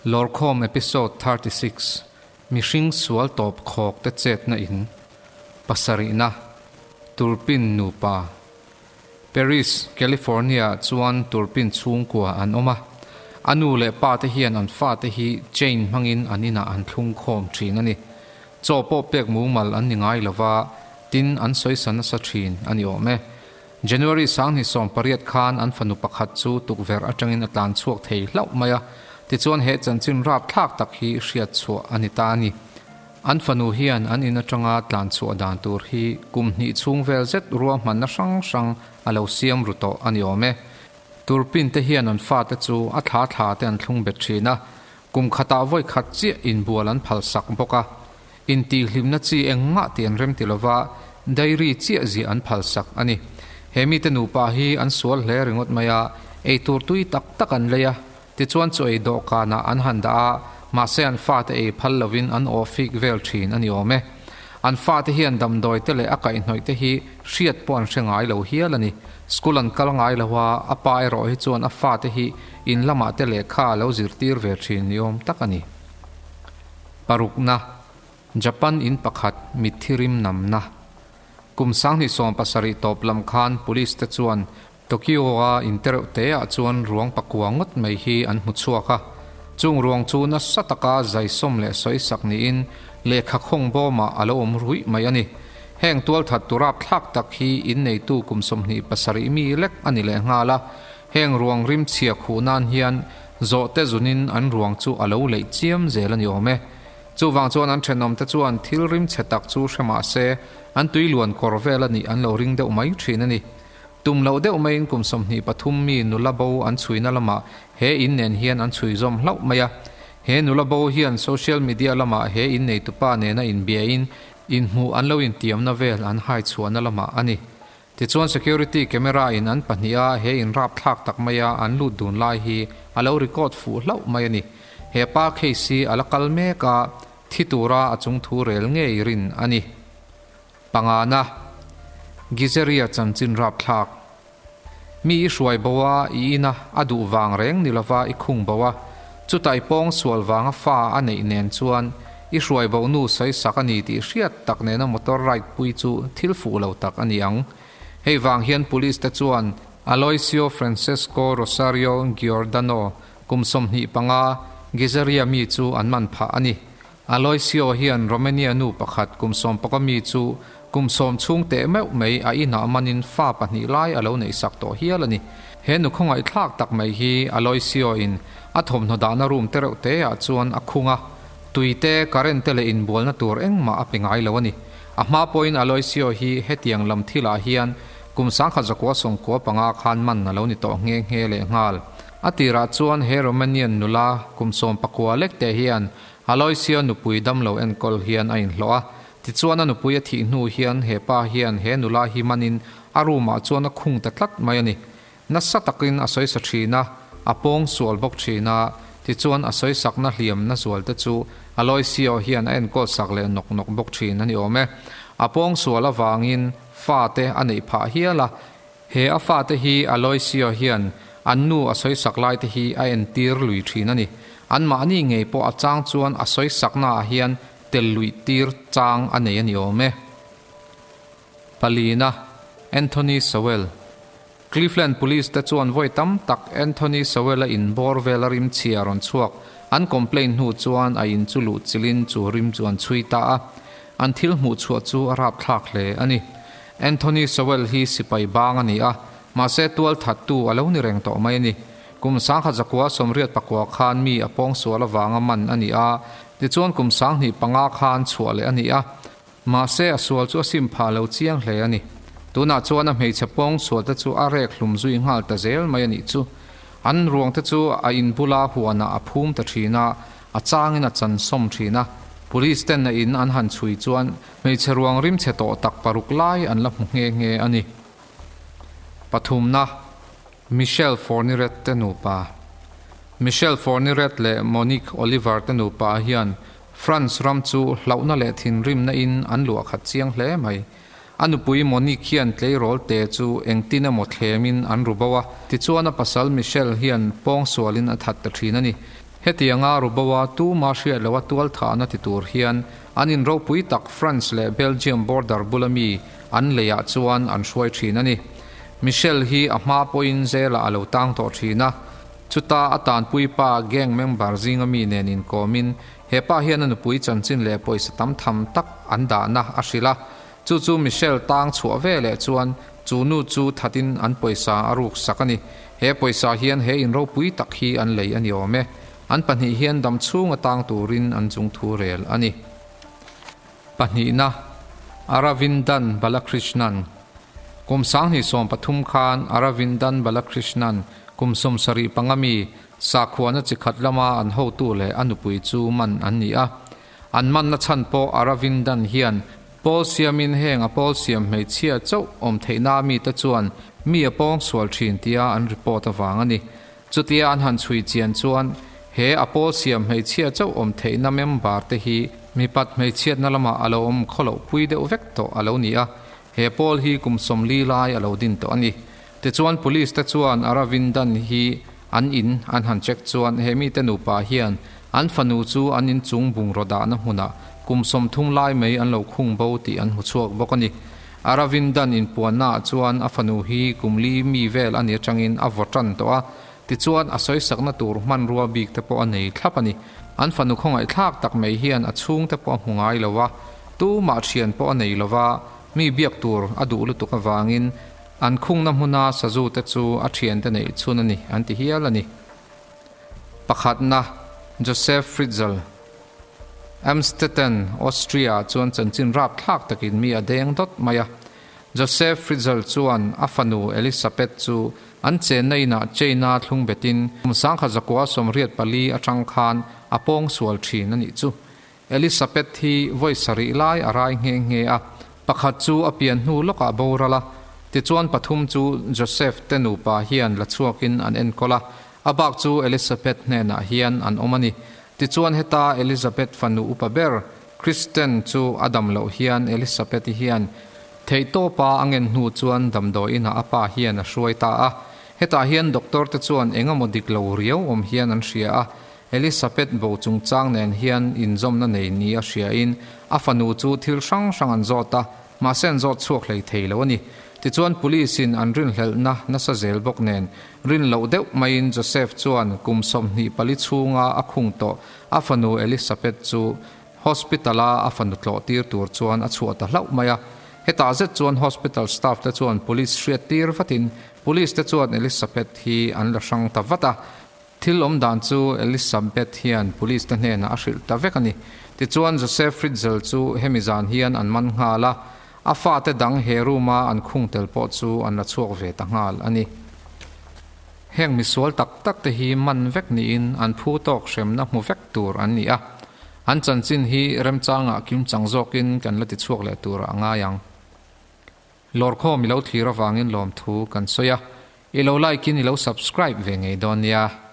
Lawrkhawm Episode 36, Mihring sual tawp khawk te chetna in pasarihna, Turpin nupa. Paris, California ah chuan Turpin chhungkua an awm a. A nu leh pa te hian an fate hi chain hmangin an inah an thlung khawm thin a ni. Chaw pawh pek mumal an ni ngai lova, tin an sawisa nasa thin a ni awm e. January 2018 khan an fanu pakhat chu tukverh atangin a tlan chhuak thei hlauh mai a, tichuan he chanchin rapthlak tak hi hriat chhuah a ni ta a ni. An fanu hian an in atanga tlan chhuah dan tur hi kum hnih chhung vel zet ruahmanna hrang hrang a lo siam ru tawh a ni awm e. Turpin te hian an fate chu a thla thla te an thlung bet thin a, kum khatah vawi khat chiah inbual an phal sak bawk a. Intihhlimna chi engmah tih an rem ti lova, diary chiah ziah an phal sak a ni. He mite nupa hi an sual hle ringawt mai a, eitur tui tak tak an lei a, tichuan chu ei dawhkanah an han dah a, mahse an fate ei phal lovin an aw fik vel thin a ni awm e. An fate hian damdawi te leh a kaihhnawih te hi hriat pawh an hre ngai lo hial a ni. School an kal ngai lo a, a pa erawh hi chuan a fate hi in lamah te lehkha a lo zirtir ve thin ni awm tak a ni. Parukna, Japan in pakhat mitthi rim namna. Kum 2017 tawp lam khan police te chuan Tokyo-a in tereuh te ah chuan ruang pakua ngawt mai hi an hmu chhuak a. Chung ruang chu nasa taka zaisawm leh sawisak niin lehkha khawng bawmah a lo awm ruih mai a ni. Heng tualthat turap thlak tak hi in neitu kum 27 mi lek a ni lehnghal a. Heng ruang rim chhia khuh nan hian Zawhte zunin an ruang chu a lo leih chiam zel a ni awm e. Chuvang chuan an thenawmte chuan thil rim chhe tak chu hre mah se, an tui luan kawr vel a nih an lo ring deuh mai thin a ni. Tum loh deuh maiin kum 23 mi nula bo an chhuina lamah he in nen hian an chhui zawm hlauh mai a. He nula bo hian social media lamah he in neitupa nena inbiain inhmuh an lo intiamna vel an hai chhuahna lamah a ni. Tichuan security camera in an pahniha he in rapthlak tak maia an lut dun lai hi a lo record fuh hlauh mai a ni. He pa case hi a la kal mek a, thi tura a chung thu rel ngei rin a ni. Pangana, Gizeria chanchin rapthlak. Mi i hruai bo a, i ina a duh vang reng ni lova i khung bo a, chutah i pawng sual vanga fa a neih nen chuan I hruai bo nu sawi sak a ni tih hriat tak nena motor ride pui chu thil fuh lo tak a ni ang. Hei vang hian police te chuan Aloisio Francesco Rosario Giordano kum 25, Gizeria mi chu an man phah a ni. Aloisio hian Romania nu pakhat kum 11 mi chu kum 10 chhung teh meuh mai a inah manin fa pahnih lai a lo neih sak tawh hial a ni. He nu khawngaihthlak tak mai hi Aloisio in a thawmhnaw dahna room tereuh te ah chuan a khung a. Tui te, current te leh inbualna tur engmah a pe ngai lo a ni. A hma pawhin Aloisio hi hetiang lam thilah hian kum 1995 khan man a lo ni tawh nghe nghe leh nghal. A tirah chuan he Romanian nula kum 19 lek te hian Aloisio nupui damlo enkawl hian a inhlawh a. Tichuan a nupui a thih hnu hian he pa hian he nula hi manin a room ah chuan a khung ta tlat mai a ni. Nasa takin a sawisa thin a, a pawng sual bawk thin a, tichuan a sawisakna hliamna zualte chu Aloisio hian a enkawl sak leh nawk nawk bawk thin a ni awm e. A pawng sual avangin fate a neih phah hial a, he a fate hi Aloisio hian an nu a sawisak laite hi a entir lui thin a ni. Anmahni ngei pawh a chang chuan a sawisaknaah hian tel luih tir chang a nei a ni awm e. Palina, Anthony Sowell. Cleveland Police te chuan vawi tam tak Anthony Sowell-a in bawr vela rim chhia rawn chhuak an complaint hnu chuan a in chu luh chilhin chu rim chu an chhui ta a, an thil hmuh chhuah chu a rapthlak hle a ni. Anthony Sowell hi sipai bang a ni a, mahse tual thattu a lo ni reng tawh mai a ni. Kum 1989 khan mi a pawngsual avanga man a ni a, tichuan kum 2005 khan chhuah leh a ni a. Mahse, a sual chu a sim phah lo chiang hle a ni. Tunah chuan a hmeichhe pawng sualte chu a rek hlum zui nghal ta zel mai a nih chu. An ruangte chu a in bula huanah a phum ta thin a, a changin a chan sawm thin a. Police ten a in an han chhui chuan hmeichhe ruang rimchhe tawh tak paruk lai an la hmu nghe nghe a ni. Pathumna, Michelle Fourniret te nupa. Michelle Fourniret leh Monique Oliver te nupa hian France ram chu hlauhna leh thinrimna in an luah khat chiang hle mai. A nupui Monique hian tleirawl te chu engtin emaw thlem in an ru bo a, tichuan a pasal Michel hian pawngsual in a that ta thin a ni. Hetianga Ruboa tuma hriat loha tualthahna ti tur hian an in ropui tak France leh Belgium border bula mi an leiah chuan an hruai thin a ni. Michel hi a hma pawhin jail-ah a lo tang tawh thin a, chuta a tanpui pa gang member zinga mi nen inkawmin he pa hian a nupui chanchin leh pawisa tam tham tak an dahna a hrilh a. Chu chu Michelle tang chhuah ve leh chuan chu nu chu thatin an pawisa a ruk sak a ni. He pawisa hian he in ropui tak hi an lei a ni awm e. An pahnih hian dam chhunga tang turin an chung thu rel a ni. Pahnihna, Aravindan Balakrishnan Kum 2013 khan Aravindan Balakrishnan kum 75 mi sakhuana chi khat lama an hotu leh a nupui chu man an ni a. An manna chhan pawh Aravindan hian pawl siamin heng a pawl siam hmeichhia chauh awm theihna mite chuan mi a pawng sual thin tia an report avang a ni. Chutia an han chhui chian chuan he a pawl siam hmeichhia chauh awm theihna member te hi mipat hmeichhiatna lamah a lo awm khawloh pui deuh vek tawh a lo ni a, he pawl hi kum 40 lai a lo din tawh a ni. Tichuan police te chuan Aravindan hi an in an han check chuan he mite nupa hian an fanu chu an inchung bungraw dahna hmunah kum 30 lai mai an lo khung bo tih an hmu chhuak bawk a ni. Aravindan inpuannaah chuan a fanu hi kum li mi vel a ni atangin a vaw tan tawh a, tichuan a sawisakna tur hmanrua bik te pawh a nei thlap a ni. An fanu khawngaihthlak tak mai hian a chhungte pawh a hmu ngai lo a, tumah thian pawh a nei lo va, mi biak tur a duh lutuk avangin An khungna hmuna sazu te chu a thiante neih chhun a ni an ti hial a ni. Pakhatna, Josef Fritzl, Amstetten, Austria-ah chuan chanchin rapthlak takin mi a deng dawt mai a. Josef Fritzl chuan a fanu Elisabeth chu an chenna inah chain-a thlung betin kum 1984 atang khan a pawng sual thin a nih chu. Elisabeth hi vawi sarih lai a rai nghe nghe a, pakhat chu a pian hnu lawkah boral a, tichuan pathum chu Joseph te nupa hian la chhuakin an enkawl a, a bak chu Elisabeth hnenah hian an awm a ni. Tichuan heta Elisabeth fanu upa ber Kristen chu a dam loh hian Elisabeth-i hian theihtawpa a ngen hnu chuan damdawiinah a pa hian a hruai ta a, hetah hian doctor te chuan engemaw dik lo riau awm hian an hria a, Elisabeth bo chungchang nen hian inzawmna nei ni a hriain a fanu chu thil hrang hrang an zawt a, mahse an zawt chhuak hlei thei lo a ni. Tichuan Police in an rinhlelhna nasa zel bawk nen rin loh deuh maiin Joseph chuan kum 24 chhunga a khung tawh a fanu Elisabeth chu Hospital a a fanu tlawh tir tur chuan a chhuah ta hlauh mai a. Hetah zet chuan hospital staff te chuan Police hriat tir vatin Police te chuan Elisabeth hi an la hrang ta vat a. Thil awm dan chu Elisabeth hian police te hnenah a hrilh ta vek a ni. Tichuan Josef Fritzl chu hemi zan hian an man nghal a, a fate dang he room a an khung tel pawh chu an la chhuak ve ta nghal a ni. Heng misual tak tak te hi man vek niin an phu tawk hremna hmu vek tur an ni a. An chanchin hi remchangah kimchang zawkin kan la tichhuak leh turah a ngai ang. Lawrkhawm i lo thlir avangin lawmthu kan sawi a, i lo like in i lo subscribe ve ngei dawn nia.